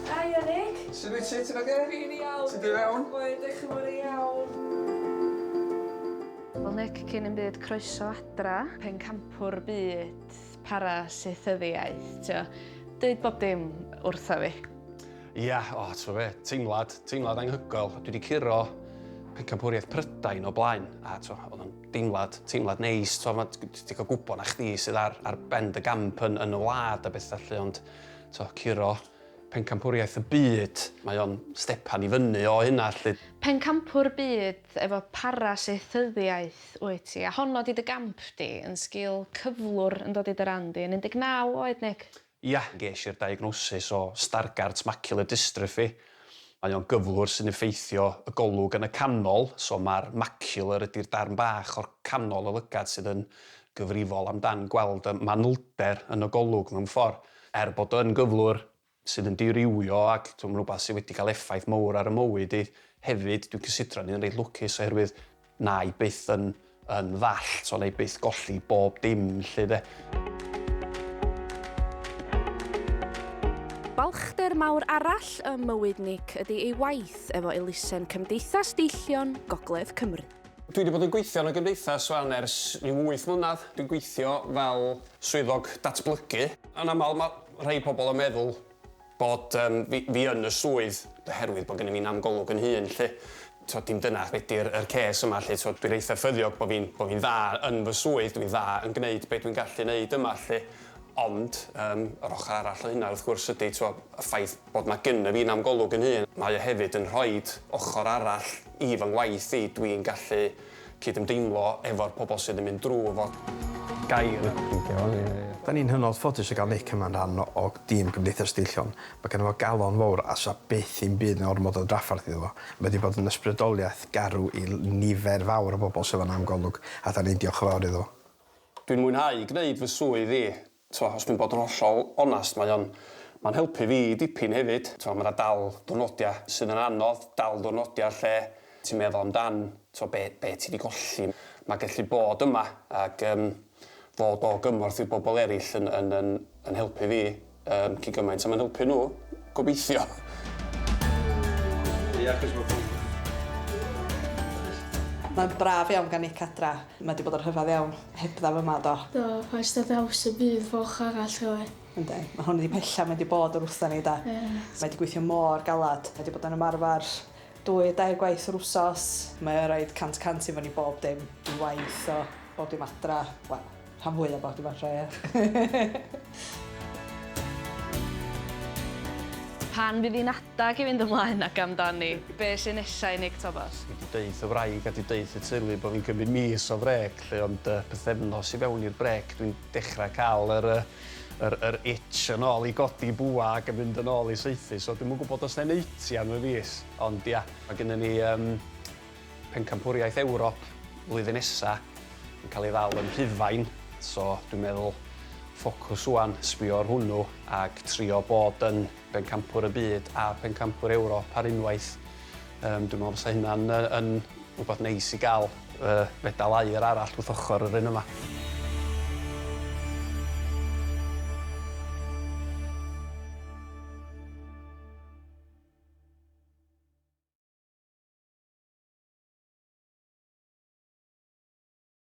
Hiya Nick. Sut wyt ti? Ti'n oce? Fi'n iawn. Ti'n dod fewn? Wel, diolch yn fawr iawn. Wel Nick, cyn i'm byd, croeso adra. Pencampwr byd parasaethyddiaeth, t'o'. Deud bob dim wrtha fi. Ia, o, t'mo' be', teimlad, teimlad anghygoel. Dwi 'di curo pencampwriaeth Prydain o blaen, a t'mo', o'dd o'n deimlad, teimlad neis, t'mo' ma' ti ca'l gwbo na chdi sydd ar ar ben dy gamp yn yn y wlad a betha 'lly ond t'o' curo pencampwriaeth y byd, mae o'n stepan i fyny o hynna 'lly. Pencampwr byd efo parasaethyddiaeth wyt ti, a honno 'di dy gamp di yn sgil cyflwr yn dod i dy ran di yn 19 oed, Nick. Ia, ges i'r diagnosis o Stargardt macular dystrophy. Mae o'n gyflwr sy'n effeithio y golwg yn y canol, so mae'r macular ydy'r darn bach o'r canol y lygad sydd yn gyfrifol amdan gweld y manylder yn y golwg mewn ffordd. Er bod o yn gyflwr sydd yn dirywio ac t'mo' rwbath sydd wedi cael effaith mowr ar 'y mywyd i, hefyd dwi'n cysidro ni'n reit lwcus oherwydd Na i byth yn yn ddall, so na i byth golli bob dim 'lly de. Balchder mawr arall ym mywyd Nick ydy ei waith efo elusen Cymdeithas Deillion Gogledd Cymru. Dwi wedi bod yn gweithio yn y gymdeithas wan ers rhyw wyth mlynedd. Dwi'n gweithio fel swyddog datblygu. Yn aml mae rhai pobl yn meddwl bod yym fi fi yn y swydd oherwydd bod gennym fi nam golwg yn hun 'lly. T'od dim dyna be' 'di'r yr cês yma 'lly t'od dwi'n eitha ffyddiog bo' fi'n bo' fi'n dda yn fy swydd dwi'n dda yn gneud be' dwi'n gallu neud yma 'lly. Ond yym yr ochor arall o hynna wrth gwrs ydi t'o' y ffaith bod 'na gynna fi nam golwg yn hun mae o hefyd yn rhoid ochor arall i fy ngwaith i dwi'n gallu cydymdeimlo efo'r pobl sydd yn mynd drwy fo. Gair. Da ni'n hynod ffodus o gael Nick yma'n rhan o dîm Cymdeithas Deillion. Mae gynno fo galon fowr a 'sa byth i'm byd yn ormod o drafferth iddo fo. Mae 'di bod yn ysbrydoliaeth garw i nifer fawr o bobl sydd efo nam golwg a 'da ni'n diolch yn fawr iddo fo. Dwi'n mwynhau gneud fy swydd i. T'mo' os dwi'n bod yn hollol onast mae o'n mae'n helpu fi dipyn hefyd. T'mo' ma' 'na dal ddiwrnodia sydd yn anodd, dal ddiwrnodia lle ti'n meddwl amdan t'mo' be' be' ti 'di golli. Ma' gellu bod yma ag yym fod o gymorth i'r bobl eryll yn yn yn yn helpu fi yym cyn gymaint a ma'n helpu nhw, gobeithio. Ia achos ma' Mae'n braf iawn gan Nic adra. Mae 'di bod yn rhyfedd iawn hebdda fo 'ma do? Do, oes 'na draws y byd foch arall rywle. Yndi, ma' hwn 'di pella mae 'di bod o'r wrtha ni 'de. Ie. Mae 'di gweithio mor galad, mae 'di bod yn ymarfer dwy dair gwaith yr wsos. Mae o roid 100 y cant i fyny bob dim, i waith o, bob dim adra, wel, rhan fwya bob dim adra ia. Pan fydd hi'n adag i fynd ymlaen ac amdani, be sy nesa i Nick Thomas? Dwi 'di deud 'th y wraig a 'di deud 'th y teulu bo' fi'n cymryd mis o frêc 'lly ond yy pythefnos i fewn i'r brêc dwi'n dechra ca'l yr yy yr yr itch yn ôl i godi bwa ac yn mynd yn ôl i saethu so dwi'm yn gwbod os 'nai neud ti am y fis ond ia ma' gynnon ni yym Pencampwriaeth Ewrop flwyddyn nesa yn cael ei ddal yn Rhufain so dwi'n meddwl ffocws ŵan sbio ar hwnnw ag trio bod yn bencampwr y byd a pencampwr Ewrop ar unwaith. Yym dwi'n meddwl fysa hynna'n yy yn rwbath neis i ga'l yy fedal aur arall wrth ochr yr un yma.